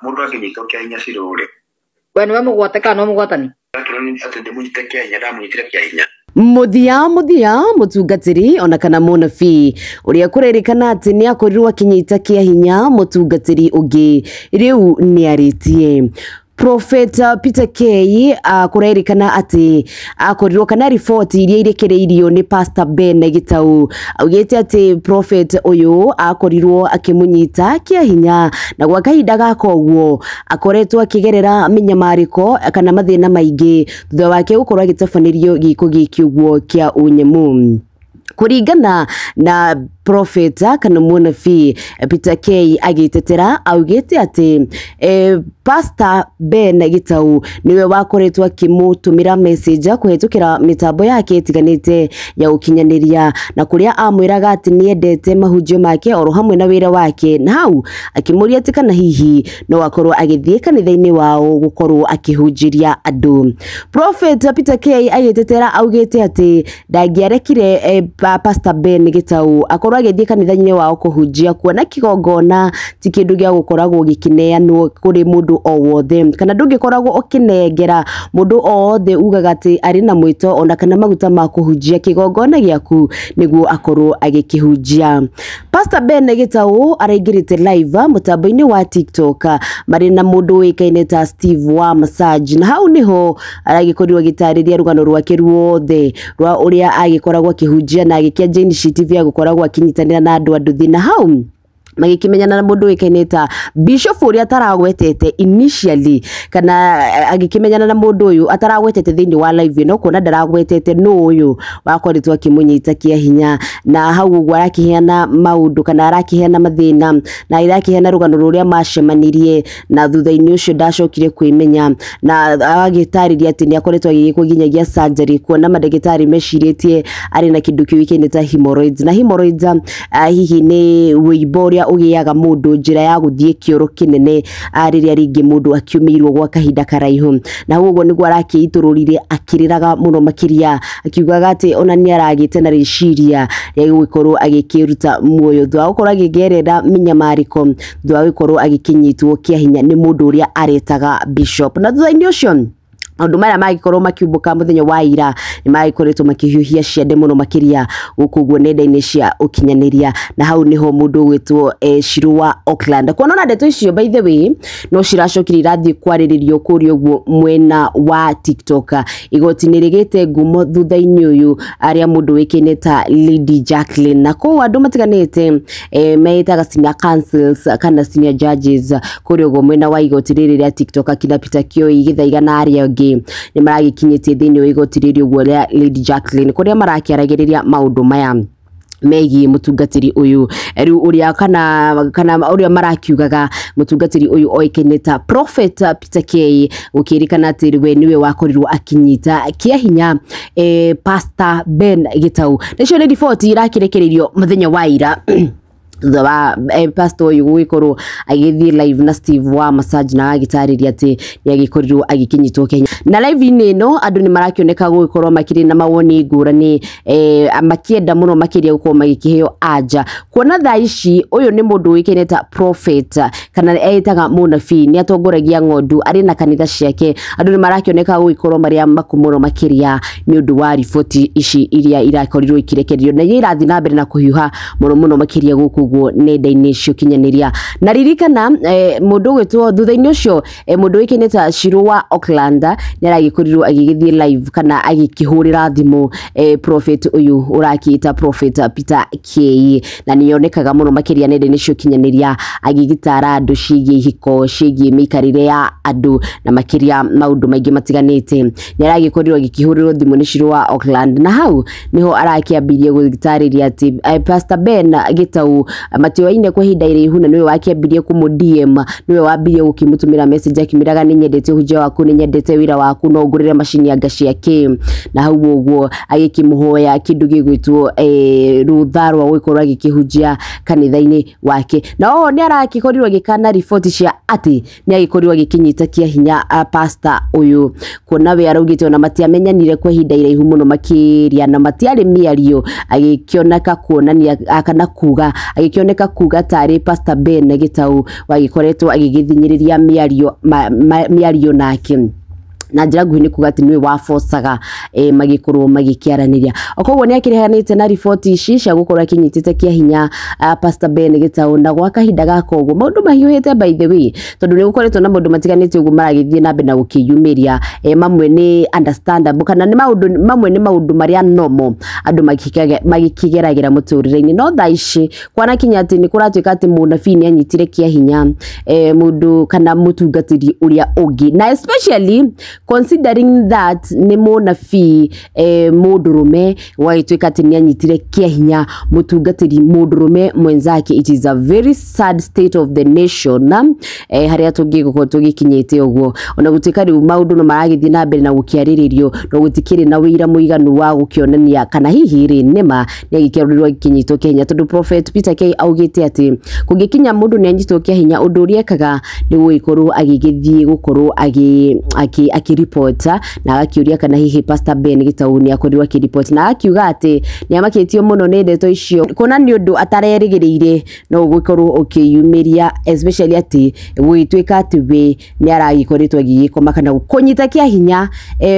Mũndũ angĩnyitwo kĩa hinya cirũrĩ. We nĩwe mũgwate kana nĩwe mũgwatani? Atĩ ndĩmũnyite kĩa hinya, ndamũnyitire kĩa hinya. Muthia muthia mutungatiri ona kana munabii uria kurerikana ati ni akorirwo akinyita kia hinya mutungatiri ungi riu ni aritie. Prophet Peter K kurerikana ati akorirwo kana riboti iria irekereirio ni Pastor Ben Gitau augite ati prophet uyu akorirwo akimunyita kia hinya na gwa kahinda gaka ũguo akoretwo akigerera minyamariko kana mathina maingi thutha wake gukorwo agitabanĩrio gĩko gĩkĩ ũguo kĩa ũnyemu. Kuringana na prophet kana munabii Peter K agitetera augite ati Pastor Ben Gitau niwe wakoretwo akimutumira message kuhitukira mitambo yake itiganite ya ukinyaniria na kuria amwiraga ati niendete mahunjio make oro hamwe na wira wake, na hau akimuria ati kana hihi no akorwo agithie kanitha-ini wao gukorwo akihunjiria andu. Prophet Peter K agitetera augite ati ndangĩarekire Pastor Ben Gitau akorwo agithie kanitha-inĩ wao kũhunjia, kuona kigongona ti kĩndũ gĩa gũkoragwo gĩkĩneanwo kũrĩ mũndũ o wothe kana ndũngĩkoragwo ũkĩnengera mũndũ o wothe ugaga atĩ arĩ na mwĩto ona kana maguta ma kũhunjia kĩgongona gĩaku nĩguo akorwo agĩkĩhunjia. Pastor Ben Gitau araingĩrĩte live mũtambo-inĩ wa TikTok marĩ na mũndũ ũĩkaine ta Steve wa Massage, na hau niho aragĩkorirwo agĩtarĩria rũgano rwake ruothe rwa ũrĩa agĩkoragwo akĩhunjia na agĩkĩanjia initiative ya gũkoragwo akĩnyitanĩra na andũ a nduthi, na hau magĩkĩmenyana na mũndũ ũĩkaine ta Bishop ũrĩa ataragwetete initially, kana agĩkĩmenyana na mũndũ ũyũ ataragwetete thĩinĩ wa live ĩno, kuona ndaragwetete nũ ũyũ wakoretwo akĩmũnyita kĩa hinya, na hau ũguo arakĩheana maũndũ kana arakĩheana mathĩna na arakĩheana rũgano rũrĩa macemanirie, na thutha-inĩ ũcio ndacokire kwĩmenya, na agĩtarĩria atĩ nĩ akoretwo agĩgĩkwo nginyagia surgery, kuona mandagĩtarĩ mecirĩtie arĩ na kĩndũ kĩũĩkaine ta hemorrhoids, na hemorrhoids hihi nĩ wũimbo ũrĩa ũgĩaga mũndũ njĩra ya gũthiĩ kĩoro kĩnene rĩrĩa rĩngĩ mũndũ akiumĩirwo gwa kahinda karaihu, na hau ũguo nĩguo arakĩitũrũrire akĩrĩraga mũno makĩria akiugaga atĩ ona nĩ aragĩte na rĩciria rĩa gũkorwo agĩkĩruta muoyo thutha wa gũkorwo agĩgerera mĩnyamarĩko thutha wa gũkorwo agĩkĩnyitwo kĩa hinya nĩ mũndũ ũrĩa aretaga Bishop. Na thutha-inĩ ũcio maũndũ maya magĩkorwo makiumbũka mũthenya wa ira nĩ magĩkoretwo makĩhiũhia ciande mũno makĩria gũkũ ũguo nenda-inĩ cia ũkinyanĩria, na hau niho mũndũ ũgwĩtwo Shiru wa Auckland. Kuona ona ndeto icio by the way no ciracokire irathiĩ kwarĩrĩrio kũrĩa ũguo mwena wa TikTok. Igoti nĩ rĩgĩte ngumo thutha-inĩ ũyũ arĩa mũndũ ũĩkaine ta Lady Jacqueline, na kũu andũ matiganĩte meĩtaga senior counsels kana senior judges kũrĩa ũguo mwena wa igoti rĩrĩ rĩa TikTok, akina Peter Kioi, Gĩthaiga na arĩa angĩ nĩ maragĩkinyĩtie thĩinĩ wa igoti rĩrĩ ũguo rĩa Lady Jacqueline kũrĩa marakĩaragĩrĩria maũndũ maya megiĩ mũtungatĩri ũyũ rĩu ũrĩa kana ũrĩa marakiugaga mũtungatĩri ũyũ oĩkaine ta Prophet Peter K, gũkĩrĩkana atĩ we nĩwe wakorirwo akinyita kĩa hinya Pastor Ben Gitau. Nacio nĩ riboti irakĩrekereirio mũthenya wa ira thutha wa pastor ũyũ gũgĩkorwo agĩthiĩ live na Steve wa Massage na agĩtarĩria atĩ nĩ agĩkorirwo agĩkĩnyitwo Kenya. Na live-inĩ ĩno andũ nĩ marakĩoneka gũgĩkorwo makĩrĩ na mawoni ngũrani makĩenda mũno makĩria gũkorwo magĩkĩheo anja, kuona thaa ici ũyũ nĩ mũndũ ũĩkaine ta prophet kana etaga mũnabii, nĩ atongoragia ng'ondu, arĩ na kanitha ciake. Andũ nĩ marakĩoneka gũgĩkorwo marĩ amaku mũno makĩria nĩ ũndũ wa riboti ici iria irakorirwo ikirekererio na iria irathiĩ na mbere na kũhiũha mũno mũno makĩria gũkũ ũguo nenda-inĩ cia ũkinyanĩria. Na ririkana mũndũ ũgwĩtwo thutha-inĩ ũcio mũndũ ũĩkaine ta Shiru wa Auckland nĩ aragĩkorirwo agĩgĩthiĩ live kana agĩkĩhũrĩra thimũ prophet ũyũ ũrakĩĩta Prophet Peter K, na nĩonekaga mũno makĩria nenda-inĩ cia ũkinyanĩria agĩgĩtara andũ ciĩgiĩ ihiko, ciĩgiĩ mĩikarĩre ya andũ na makĩria maũndũ maingĩ matiganĩte. Nĩ aragĩkorirwo agĩkĩhũrĩrwo thimũ nĩ Shiru wa Auckland, na hau niho arakĩambirie gũgĩtarĩria atĩ Pastor Ben Gitau matioaine kwa ihinda iraihu, na niwe wakĩambirie kũmũ DM, niwe wambirie gũkĩmũtũmĩra message akĩmwĩraga nĩ nyendete ũhunjia waku, nĩ nyendete wĩra waku, no ngũrĩre macini anga ciake, na hau ũguo agĩkĩmũhoya kĩndũ gĩgwĩtwo rũtha rwa gũgĩkorwo agĩkĩhunjia kanitha-inĩ wake. Na oho nĩ arakĩkorirwo agĩkana riboti cia atĩ nĩ agĩkorirwo agĩkĩnyita kĩa hinya pastor ũyũ, kuona we araugĩte ona matiamenyanire kwa ihinda iraihu mũno makĩria na matiarĩ mĩario, agĩkĩoneka kuonania kana kuga Agĩkĩoneka kuga tarĩ Pastor Ben Gitau wagĩkoretwo agĩgĩthinyĩrĩria mĩario nake na njĩra nguhĩ, nĩ kuga atĩ nĩwe wabocaga magĩkorwo magĩkĩaranĩria. Koguo nĩ akĩrehanĩte na riboti ici cia gũkorwo akĩnyitĩte kĩa hinya Pastor Ben Gitau. Na gwa kahinda gaka ũguo maũndũ mahiũhĩte, by the way, tondũ nĩ gũkoretwo na maũndũ matiganĩte ũguo maragĩthiĩ na mbere na gũkĩyumĩria. Mamwe nĩ understandable, kana nĩ maũndũ mamwe, nĩ maũndũ marĩa normal andũ magĩkĩgeragĩra mũtũrĩre-inĩ. No thaa ici kwanakinya atĩ nĩ kũratuĩka atĩ mũnabii nĩ anyitire kĩa hinya mũndũ kana mũtungatĩri ũrĩa ũngĩ, na especially considering that nĩ mũnabii mũndũrũme wagĩtuĩka atĩ nĩ anyitire kĩa hinya mũtungatĩri mũndũrũme mwenzake. It is a very sad state of the nation na harĩa tũngĩgũkorwo tũgĩkinyĩte ũguo, ona gũtuĩka rĩu maũndũ no maragĩthiĩ na mbere na gũkĩarĩrĩrio, no gũtikĩrĩ na ũira mũiganu wa gũkĩonania kana hihi rĩ nĩma nĩ agĩkorirwo agĩkĩnyitwo kĩa hinya, tondũ Prophet Peter K augĩte atĩ kũngĩkinya mũndũ nĩ anyitwo kĩa hinya, ũndũ ũrĩa ekaga nĩ gũgĩkorwo agĩgĩthiĩ gũkorwo akĩripota, na agakĩũria kana hihi Pastor Ben Gitau nĩ akorirwo akĩripoti, na akiuga atĩ nĩ amakĩtio mũno nĩ ndeto icio, kuona nĩ ũndũ atarerĩgĩrĩire no ũgĩkorwo ũkĩyumĩria, especially atĩ gũgĩtuĩka atĩ we nĩ aragĩkoretwo agĩgĩkoma kana kũnyita kĩa hinya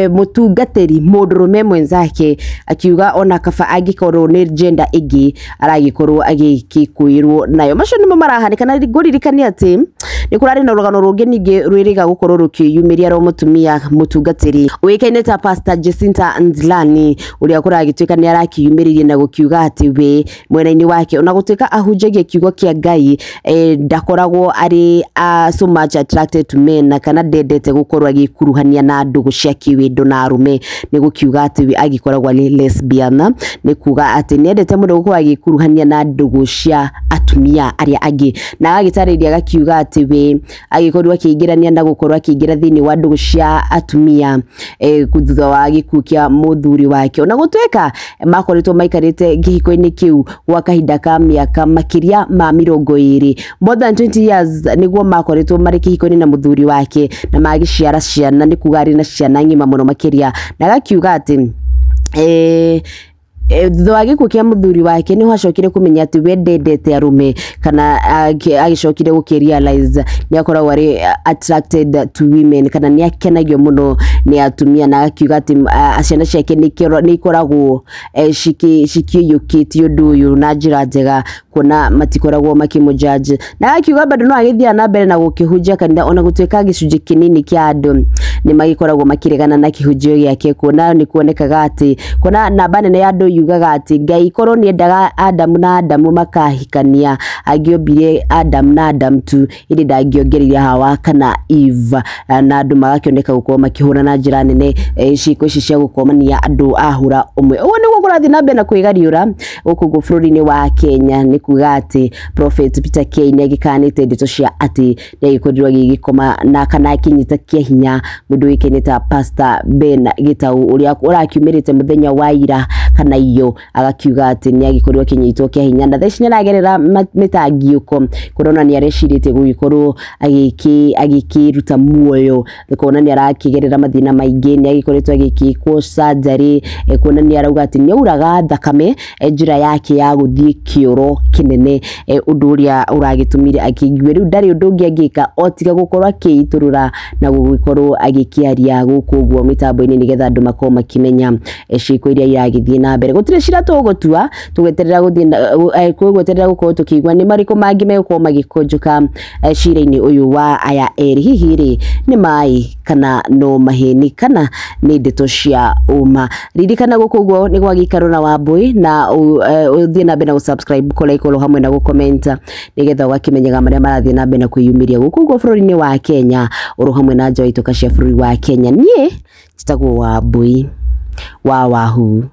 mũtungatĩri mũndũrũme mwenzake. Akiuga ona kaba angĩkorwo nĩ gender ĩngĩ aragĩkorwo agĩkĩkwĩrwo nayo. Macio nĩmo marahanĩka, na ngũririkania atĩ nĩ kũrarĩ na rũgano rũngĩ ningĩ rwĩrĩga gũkorwo rũkĩyumĩria rwa mũtumia mũtungatĩri ũĩkaine ta Pastor Jacinta Nzilani, ũrĩa kũragĩtuĩka nĩ arakĩyumĩririe na gũkiuga atĩ we mwena-inĩ wake, ona gũtuĩka ahunjagia kiugo kĩa Ngai, ndakoragwo arĩ so much attracted to men, na kana ndendete gũkorwo agĩkuruhania na ndũgũ cia kĩwendo na arũme. Nĩ gũkiuga atĩ we agĩkoragwo arĩ lesbian, nĩ kuga atĩ nĩendete mũno gũkorwo agĩkuruhania na ndũgũ cia atumia arĩa angĩ. Na agagĩtarĩria agakiuga atĩ we agĩkorirwo akĩingĩrania na gũkorwo akĩingĩra thĩinĩ wa ndũgũ cia atumia thutha wa gĩkuũ kĩa mũthuri wake, ona gũtuĩka makoretwo maikarĩte kĩhiko-inĩ kĩu gwa kahinda ka mĩaka makĩria ma 20, more than 20 years nĩguo makoretwo marĩ kĩhiko-inĩ na mũthuri wake, na magĩciara ciana, nĩ kuga arĩ na ciana ng'ima mũno makĩria. Na agakiuga atĩ thutha wa gĩkuũ kĩa mũthuri wake nĩho acokire kũmenya atĩ we ndendete arũme, kana agĩcokire gũkĩ realize nĩ akoragwo arĩ attracted to women, kana nĩ akenagio mũno nĩ atumia. Na akiuga atĩ ciana ciake nĩ ikoragwo cikĩiyũkĩtie ũndũ ũyũ na njĩra njega, kuona matikoragwo makĩmũ judge. Na akiuga bado no agĩthiaga na mbere na gũkĩhunjia kanitha, ona gũtuĩka gĩcunjĩ kĩnini kĩa andũ nĩ magĩkoragwo makĩregana na kĩhunjio gĩake, kuona nĩ kuonekaga atĩ kuona namba nene ya andũ yugaga atĩ Ngai korwo nĩ endaga Adamu na Adamu makahikania, angĩombire Adam na Adam tu, ĩndĩ ndangĩongereire Hawa kana Eve. Na andũ magakĩoneka gũkorwo makĩhũra na njĩra nene ciĩko ici cia gũkomania andũ a hũra ũmwe. Ũguo nĩguo kũrathiĩ na mbere na kwĩgariũra gũkũ guo bũrũri-inĩ wa Kenya. Nĩ kuga atĩ Prophet Peter K nĩ agĩkanĩte ndeto cia atĩ nĩ agĩkorirwo agĩgĩkoma na kana akĩnyita kĩa hinya mũndũ ũĩkaine ta Pastor Ben Gitau, ũrĩa ũrakiumĩrĩte mũthenya wa ira kana iyo, agakiuga atĩ nĩ agĩkorirwo akĩnyitwo kĩa hinya, na thaa ici nĩ aragerera mĩtangiũko, kuona nĩ arecirĩtie gũgĩkorwo agĩkĩruta muoyo, kuona nĩ arakĩgerera mathĩna maingĩ, nĩ agĩkoretwo agĩkĩkwo surgery, kuona nĩ arauga atĩ nĩ auraga thakame njĩra yake ya gũthiĩ kĩoro kĩnene, ũndũ ũrĩa ũragĩtũmire akĩigue rĩu ndarĩ ũndũ ũngĩ angĩka o tiga gũkorwo akĩitũrũra na gũgĩkorwo agĩkĩaria gũkũ ũguo mĩtambo-inĩ, nĩgetha andũ makorwo makĩmenya ciĩko iria iragĩthiĩ na mbere. Gũtirĩ cira tũgũtua, tũgweterera gũthiĩ tũgweterera gũkorwo tũkĩigua nĩ marĩkũ mangĩ megũkorwo magĩkũnjũka cira-inĩ ũyũ wa aya erĩ. Hihi rĩ nĩ maĩ kana no maheni kana nĩ ndeto cia ũma? Ririkana gũkũ ũguo nĩ gwa gĩikaro na Wambui, na ũthiĩ na mbere na gũ-subscribe, kũ-like oro hamwe na gũ-comment, nĩgetha ũgakĩmenyaga marĩa marathiĩ na mbere na kwĩyumĩria gũkũ ũguo bũrũri-inĩ wa Kenya oro hamwe na nja wa itoka cia bũrũri wa Kenya. Niĩ njĩtagwo Wambui wa Wahu.